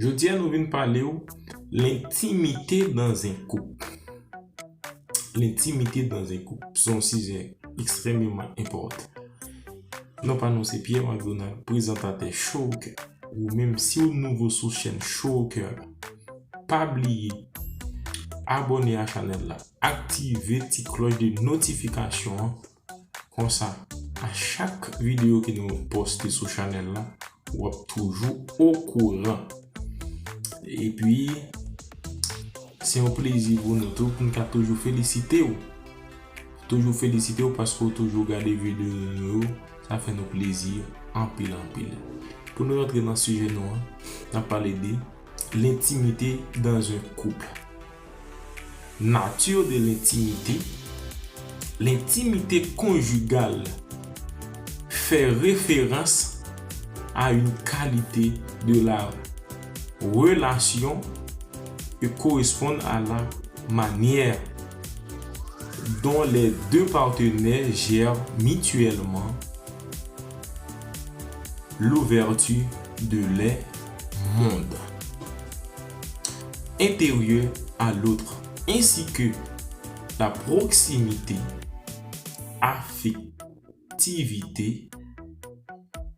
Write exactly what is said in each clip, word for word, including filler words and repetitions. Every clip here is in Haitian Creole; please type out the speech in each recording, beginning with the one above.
Jodi a nou vin pale w lentimite dans un couple. Lentimite dans un couple se yon sijè ekstrèmeman enpòtan. Non pa non se Pierre Mac Donald, prezantatè Showker. Ou menm si w nouvo sou chèn Showker la, pa bliye abòne a chanèl la, aktive ti klòch de notifikasyon an. Konsa, a chak videyo ke nou poste sou chanèl la, w ap toujou okouran. Epi, se yon plezi pou nou tou, pou n ka toujou felisite w. Toujou felisite w paske w toujou gade videyo nou yo. Sa fè nou plezi anpil, anpil. Pou nou rantre nan sijè nou an, n ap pale de l'intimité dans un couple. Nature de l'intimité. L'intimité conjugale fait référence à une qualité de la relation et correspond à la manière dont les deux partenaires gèrent mutuellement l'ouverture de leur monde intérieur à l'autre, ainsi que la proximité affective,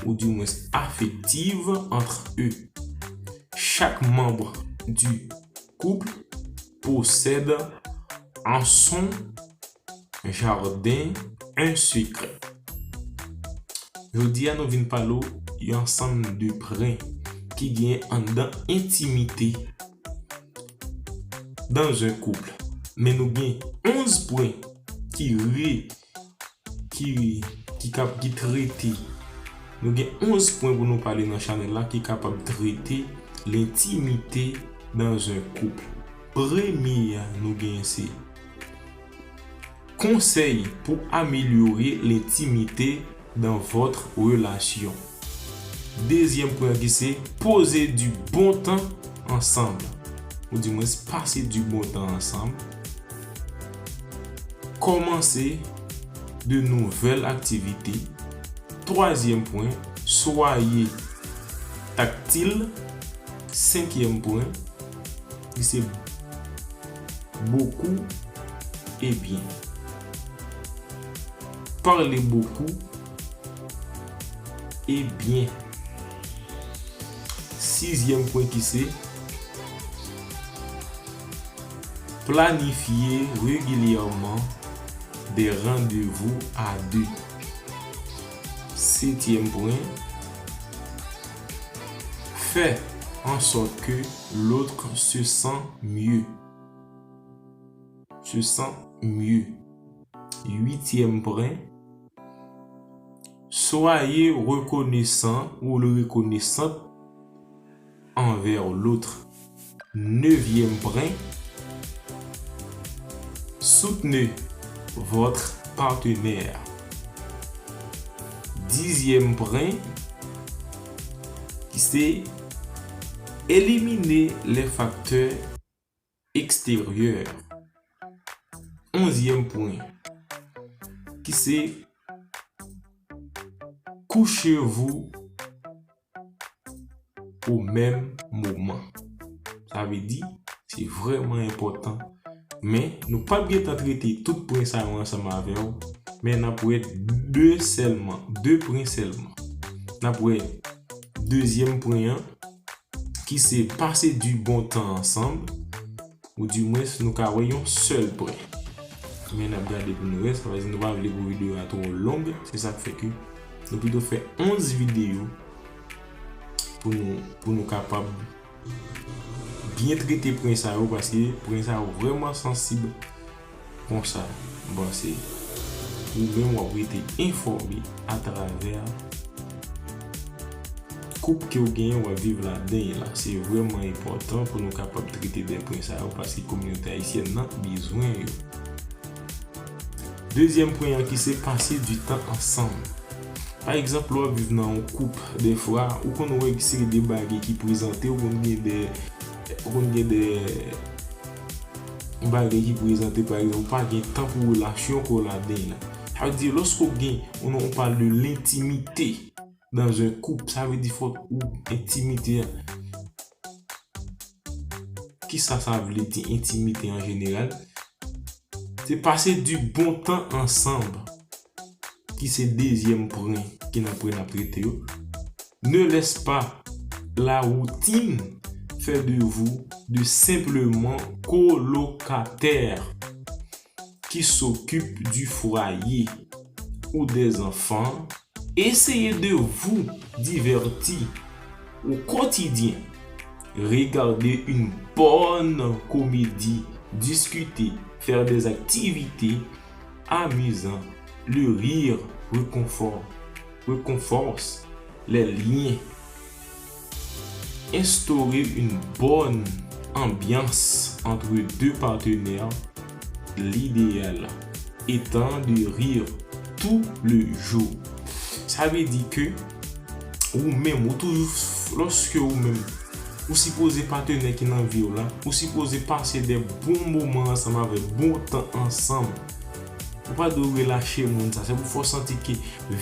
ou du moins affective, entre eux. Chaque membre du couple possède en son jardin un secret. Jodi a nou vin pale w yon ansanm de pwen ki gen anndan entimite dans un couple. Men nou gen onz pwen ki re, ki, ki kap, ki trete. Nou gen onz pwen pou nou pale nan chanèl la ki kapab trete lentimite dans un couple. Premye a nou gen se konsèy pou amelyore lentimite dans votre relation. Dezyèm pwen ki se poze du bon tan ansanm. Ou di mwens pase du bon tan ansanm. Kòmanse de nouvèl aktivite. Twazyèm pwen, soyez tactile. Senkyèm pwen, ki se beaucoup et bien. Parlez beaucoup et bien. Sizyèm pwen ki se planifier régulièrement des rendez-vous à deux. Setyèm pwen, faire en sorte que l'autre se sent mieux. Se sent mieux. Uityèm pwen, soyez reconnaissant ou reconnaissante envers l'autre. Nevyèm pwen, soutenez votre partenaire. Dizyèm pwen, ki se éliminer les facteurs extérieurs. Onzyèm pwen, ki se couchez-vous au même moment. Sa vle di, se vrèman enpòtan. Men, nou p ap gentan trete tout pwen sa yo ansanm avè w. Men n ap wè de sèlman, de pwen sèlman. N ap wè dezyèm pwen an, ki se pase du bon tan ansanm, ou dimwens nou ka wè yon sèl pwen. Men n ap gade pou nou wè, sa vle di nou pa vle pou videyo a twò long, se sa k fè ke nou pito fè onz videyo pou nou, pou nou kapab byen trete pwen sa yo, paske pwen sa yo vrèman sansib konsa. M panse ou menm w ap rete enfòme atravè koup ke w genyen, w ap viv ladan l la. Se vrèman enpòtan pou nou kapab trete de pwen sa yo, paske kominote ayisyèn nan bezwen yo. Dezyèm pwen an ki se pase du tan ansanm. Pa egzanp, lè w ap viv nan yon koup, dèfwa, ou konn wè seri de bagay ki prezante, ou konn gen de, ou konn gen de bagay ki prezante, pa egzanp, ou pa gen tan pou relasyon ke w ladan l la. Sa vle di, lòske w gen, on, on parle de l'intimité dans un couple, sa vle di fòk ou entimite a. Kisa sa vle di entimite an jeneral? Se pase du bon tan ansanm, ki se dezyèm pwen ki nan pwen n ap trete yo. Ne laisse pas la routine faire de vous de simplement colocataires qui s'occupent du foyer ou des enfants. Essayez de vous divertir au quotidien. Regardez une bonne comédie, discuter, faire des activités amusant, le rire réconfor-, réconforte les liens. Instaurer une bonne ambiance entre deux partenaires, l'idéal étant de rire tous les jours. Sa vle di ke ou menm, ou toujou, lòske ou menm, ou sipoze patnè ki nan vi w la, ou sipoze pase de bon moman ansanm avè l, bon tan ansanm. Ou pa dwe relache moun sa. Se pou fè w santi ke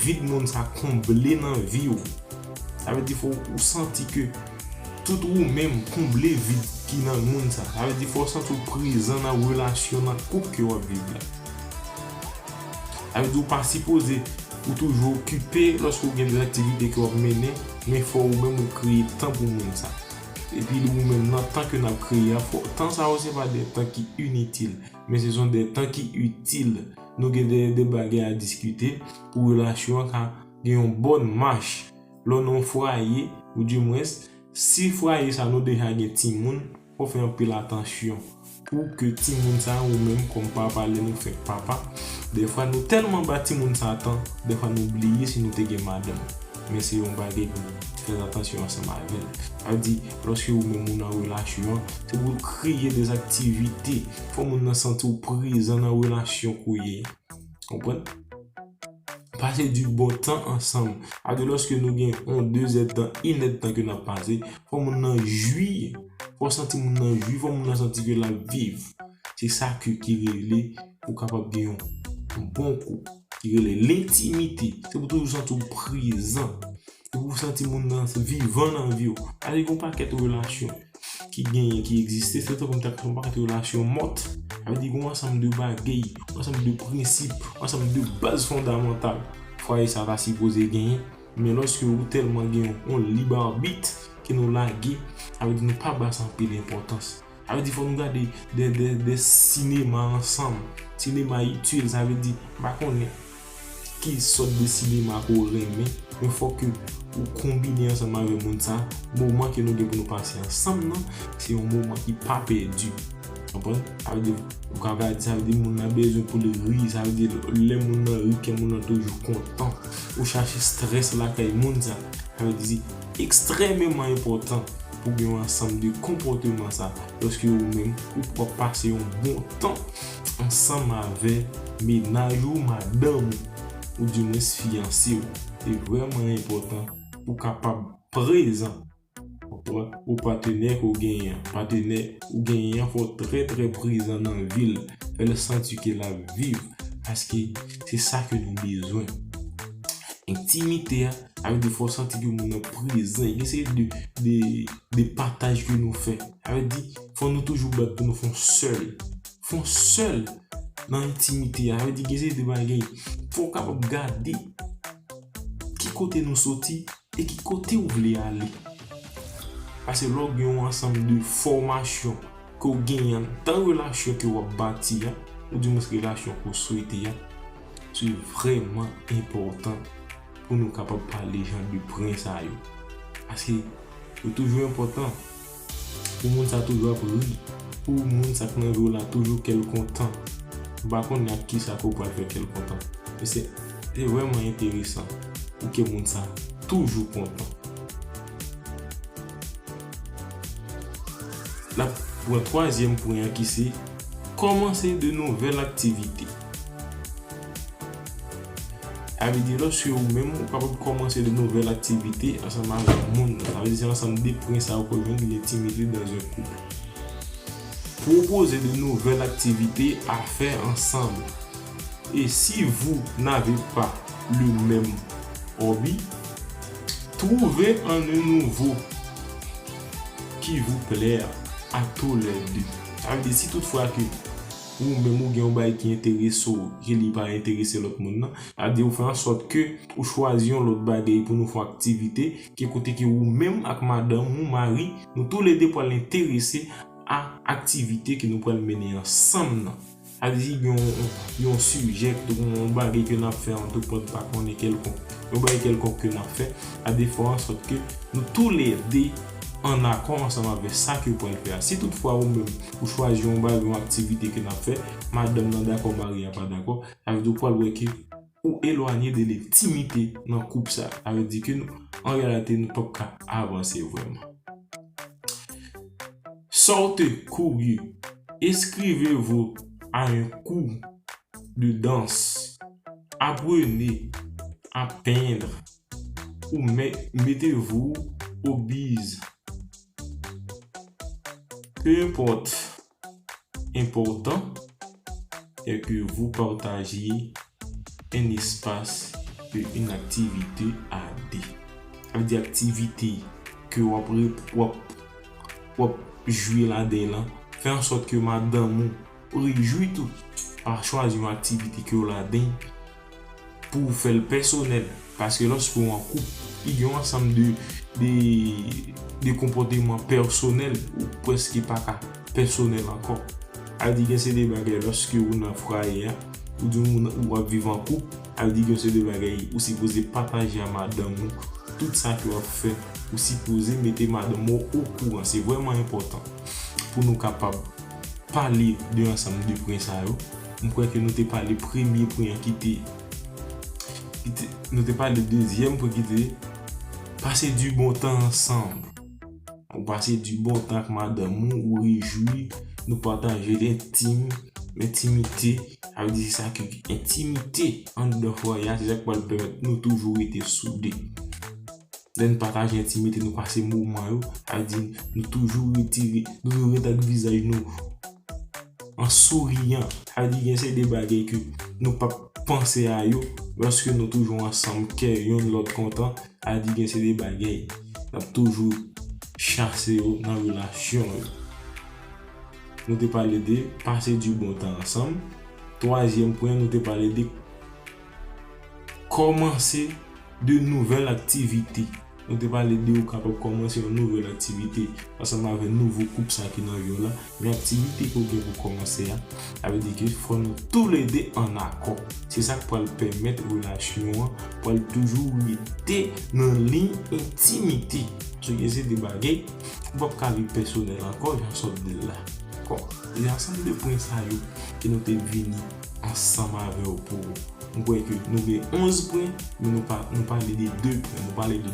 vid moun sa konble nan vi w. Sa vle di fò w santi ke tout ou menm konble vid ki nan moun sa. Sa vle di fò w santi w prezan nan relasyon, nan koup ke w ap viv la. Sa vle di w pa sipoze ou toujou okipe lòske w gen de aktivite ke w ap mennen, men fò ou menm ou kreye tan pou moun sa. Epi ou menm nan tan ke n ap kreye a, fò tan sa yo se pa de tan ki initil, men se son de tan ki itil. Nou gen de, de bagay a diskite pou relasyon an ka gen yon bòn mach. Lè w nan yon fwaye, ou di mwens, si fwaye sa nou deja gen timoun, fò w fè anpil atansyon pou ke timoun sa ou menm kòm papa, lè nou fèk papa, dèfwa nou tèlman ba timoun sa tan, dèfwa nou bliye si nou te gen madanm. Men se yon bagay pou nou fè atansyon ansanm avè l. Sa vle di, lòske ou menm ou nan relasyon an, se pou w kreye de aktivite. Fò moun nan santi w prezan nan relasyon ke w ye. Konprann? Pase du bon tan ansanm. Sa vle di lòske nou gen yon de zèdtan, inèdtan ke n ap pase, fò moun nan jwi, fò w santi moun nan jwi, fò moun nan santi ke l ap viv. Se sa ke, ki rele pou w kapab gen yon, yon bon koup, ki rele lentimite. Se pou toujou santi w prezan. Se pou w santi moun nan vivan nan vi w. Alè gen yon pakèt relasyon ki genyen, ki egziste, se tankou m ta di yon pakèt relasyon mòt. Sa vle di gen yon ansanm de bagay, yon ansanm de prensip, yon ansanm de baz fondamantal fwaye sa ta sipoze genyen. Men lòske ou tèlman gen yon, yon lib abit ke nou lage, sa vle di nou pa ba sa anpil enpòtans. Sa vle di fò nou gade de, de, de sinema ansanm. Sinema itil, sa vle di, m pa konnen ki sòt de sinema ke w renmen, men fò ke ou konbine ansanm avè moun sa. Moman ke nou gen pou nou pase ansanm nan, se yon moman ki pa pèdi. Konprann? Sa vle di, ou ka gade, sa vle di moun nan bezwen pou l ri, sa vle di lè moun nan ri, kè moun nan toujou kontan. Ou chache strès lakay moun sa. Sa vle di, se ekstrèmeman enpòtan pou gen yon ansanm de konpòteman sa, lòske ou menm, ou pral pase yon bon tan ansanm avè mennaj ou, madanm ou, ou di mwens fiyanse w. Se vrèman enpòtan pou w kapab prezan pou, pou patnè ke w genyen an. Patnè ou genyen an fò trè, trè prezan nan vi l. Fè l santi ke l ap viv. Paske se sa ke nou bezwen. Entimite a, sa vle di fò w santi ke moun nan prezan. Gen seri de, de, de pataj ke nou fè. Sa vle di, fò nou toujou bat pou nou fè yon sèl. Fè yon sèl nan entimite a. Sa vle di, gen seri de bagay. Fò w kapab gade ki kote nou soti e ki kote w vle ale. Paske lè w gen yon ansanm de fòmasyon ke w genyen anndan relasyon ke w ap bati a, ou di mwens relasyon ke w swete a, se vrèman enpòtan pou nou kapab pale jan de pwen sa yo. Paske yo toujou enpòtan pou moun sa toujou ap ri, pou moun sa k nan vi w la toujou kè l kontan. M pa konnen ak kisa ke w pral fè kè l kontan. Men se, se vrèman enteresan pou ke moun sa toujou kontan. N ap pran twazyèm pwen an ki se kòmanse de nouvèl aktivite. Sa vle di lòske ou menm ou kapab kòmanse de nouvèl aktivite ansanm avèk moun nan. Sa vle di se ansanm de pwen sa yo ke w jwenn lentimite dans un couple. Proposer de nouvelles activités à faire ensemble. Et si vous n'avez pas le même hobby, trouvez un nouveau qui vous plaît. à tous les deux. Sa vle di, si tout fwa ke ou menm ou gen yon bagay ki enterese w, ke li pa enterese lòt moun nan, sa vle di ou fè an sòt ke ou chwazi yon lòt bagay pou nou fè yon aktivite, ke kote ke ou menm ak madanm ou, mari, nou toulede pral enterese a aktivite ke nou pral mennen ansanm nan. Sa vle di gen yon, yon sijè, yon bagay ke n ap fè an tou pran pa konnen kèlkonk. Yon bagay kèlkonk ke n ap fè, a de fè an sòt ke nou toulede an akò ansanm avèk sa ke ou pral fè a. Si tout fwa ou menm ou chwazi yon bagay, yon aktivite ke n ap fè, madanm nan dakò, mari a pa dakò, sa vle di ou pral wè ke ou elwanye de lentimite nan koup sa. Sa vle di ke nou, an reyalite, nou p ap ka avanse vrèman. Sortez, courez. Inscrivez-vous à un cours de danse. Apprenez à peindre ou me- mettez-vous au bise. Peu importe, important est que vous partagiez un espace et une activité à deux. Sa vle di aktivite ke w ap, w ap, w ap jwi ladan l lan, fè an sòt ke madanm ou rejwi tou pa chwazi yon aktivite ke w ladan pou w fè l pèsonèl. Paske lòske w an koup, li gen yon ansanm de, de, de konpòteman pèsonèl ou prèske pa ka pèsonèl ankò. Sa vle di gen se de bagay lòske ou nan fwaye a, ou di ou, ou ap viv an koup, sa vle di gen se de bagay ou sipoze pataje a madanm ou. Tout sa ke w ap fè, ou sipoze mete madanm ou okouran. Se vrèman enpòtan pou nou kapab pale de ansanm de pwen sa yo. M kwè ke nou te pale premye pwen an ki te, ki te, nou te pale dezyèm pwen ki te passer du bon temps ensemble. Ou pase du bon tan ak madanm ou, ou rejwi, nou pataje lentim, lentimite, sa vle di se sa ki entimite anndan fwaye a, se sa k pral pèmèt nou toujou rete soude. Lè n pataje entimite, nou pase moman yo, sa vle di nou toujou retire, nou toujou ret ak vizaj nou an souriyan. Sa vle di gen se de bagay ke nou p ap panse a yo, lòske nou toujou ansanm, kè yonn lòt kontan, sa vle di gen se de bagay n ap toujou chase yo nan relasyon yo. Nou te pale de pase du bon tan ansanm. Twazyèm pwen, nou te pale de kòmanse de nouvèl aktivite. Nou te pale de ou kapab kòmanse yon nouvèl aktivite ansanm avèk nouvo koup sa ki nan vi w la. Men aktivite ke w gen pou kòmanse a, sa vle di ke fò nou toulede an akò. Se sa k pral pèmèt relasyon an pral toujou rete nan liy entimite. Paske se de bagay ou p ap ka viv pèsonèl ankò, jan sòt di l la. Dakò? Se ansanm de pwen sa yo ke nou te vini ansanm avè w pou ou. M kwè ke nou gen onz pwen, men nou pa, nou pale de de pwen. Nou pale de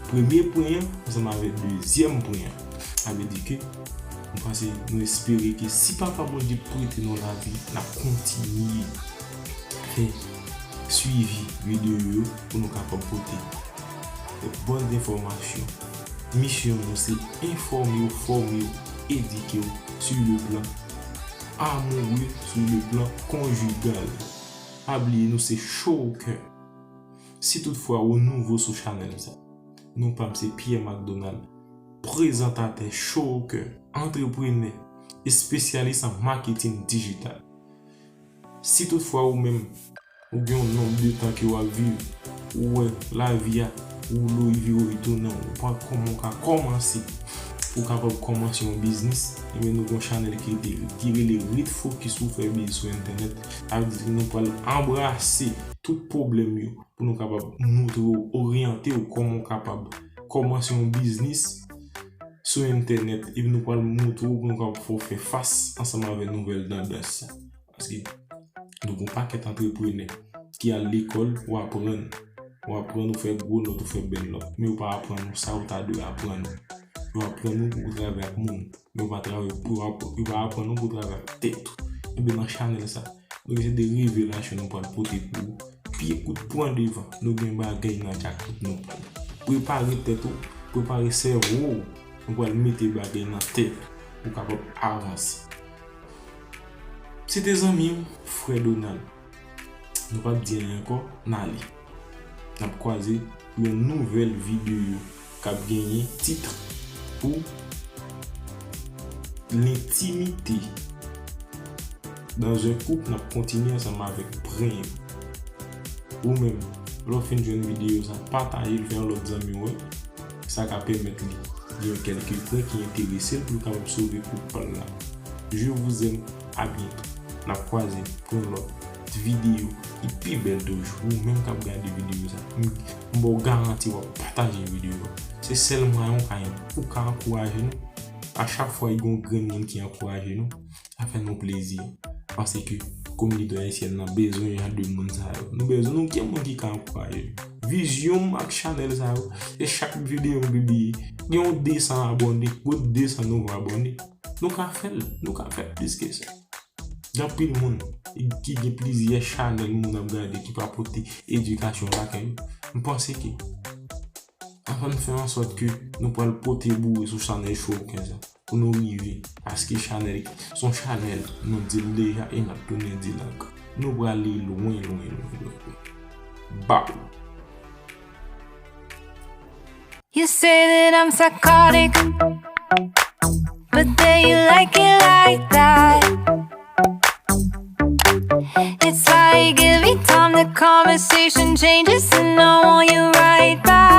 premye pwen an ansanm avèk dezyèm pwen an. Sa vle di ke nou panse, nou espere ke si Papa Bondye prete nou lavi, n ap kontinye fè swivi videyo yo pou nou kapab pote de bòn enfòmasyon. Misyon nou se enfòme w, fòme w, edike w sur le plan amoureux, sur le plan conjugal. Pa bliye nou se Cho au Cœur. Si toutfwa ou nouvo sou chanèl sa, non pa m se Pierre Macdonald, prezantatè Cho au Cœur, antreprenè, espesyalis an maketin dijital. Si toutfwa ou menm, ou gen yon nonb de tan ke w ap viv, ou wè lavi a woulo vire tounen, ou pa konn kòman w ka kòmanse pou w kapab kòmanse yon biznis, ebyen nou gen yon chanèl ki rele, ki rele Ret Fokis pou w fè biznis sou entènèt. Sa vle di nou pral anbrase tout pwoblèm yo pou nou kapab montre w, oryante w kòman w kapab kòmanse yon biznis sou entènèt, epi nou pral montre w pou nou kapab fè w fè fas ansanm avèk nouvèl tandans sa. Paske nou gen yon pakèt antreprenè ki al lekòl, ou aprann, ou aprann, ou fè gwo nòt, ou fè bèl nòt, men yo pa aprann ou sa ou ta dwe aprann. Yo aprann ou pou w travay ak moun, men yo pa travay, yo pa, yo pa aprann ou pou w travay ak tèt ou. Ebyen nan chanèl sa, nou gen de revelasyon nou pral pote pou ou. Pye kout pran devan, nou gen bagay nan djakout nou. Prepare tèt ou, prepare sèvo w, nou pral mete bagay nan tèt ou kapab avanse. Se te zanmi w, frè Donald. Nou p ap di anyen ankò, n ale. N ap kwaze pou yon nouvèl videyo k ap genyen tit pou, Lentimite. Dans un couple, n ap kontinye ansanm avèk prank. Ou menm, lè w fin jwenn videyo sa, pataje l, fè yon lòt zanmi w wè. Sa ka pèmèt li gen kèlke pwen ki enterese l pou l kapab sove koup pa l la. Je vous aime, à bientôt. N ap kwaze pou yon lòt videyo ki pi bèl toujou. Ou menm k ap gade videyo sa, m, m ba w garanti w ap pataje videyo a. Se sèl mwayen w ka, ou ka ankouraje nou. A chak fwa gen yon grenn moun ki ankouraje nou, sa fè nou plezi. Paske kominote ayisyèn nan bezwen jan de moun sa yo. Nou bezwen, nou gen moun ki ka ankouraje nou. Vizyon m ak chanèl sa yo, se chak videyo m pibliye, gen yon de san abòne, gwo de san nouvo abòne. Nou ka fè l, nou ka fè plis ke sa. Gen anpil moun ki gen plizyè chanèl moun ap gade ki pa pote edikasyon lakay yo. M panse ke ann fè an sòt ke nou pral pote boure sou chanèl Chowokenn sa pou nou rive. Paske chanèl, se yon chanèl, nou di l deja e n ap tounen di l ankò. Nou prale lwen, lwen, lwen, lwen, lwen. Baw! You say that I'm psychotic, but then you like it like that. It's like every time the conversation changes, and I want you right back.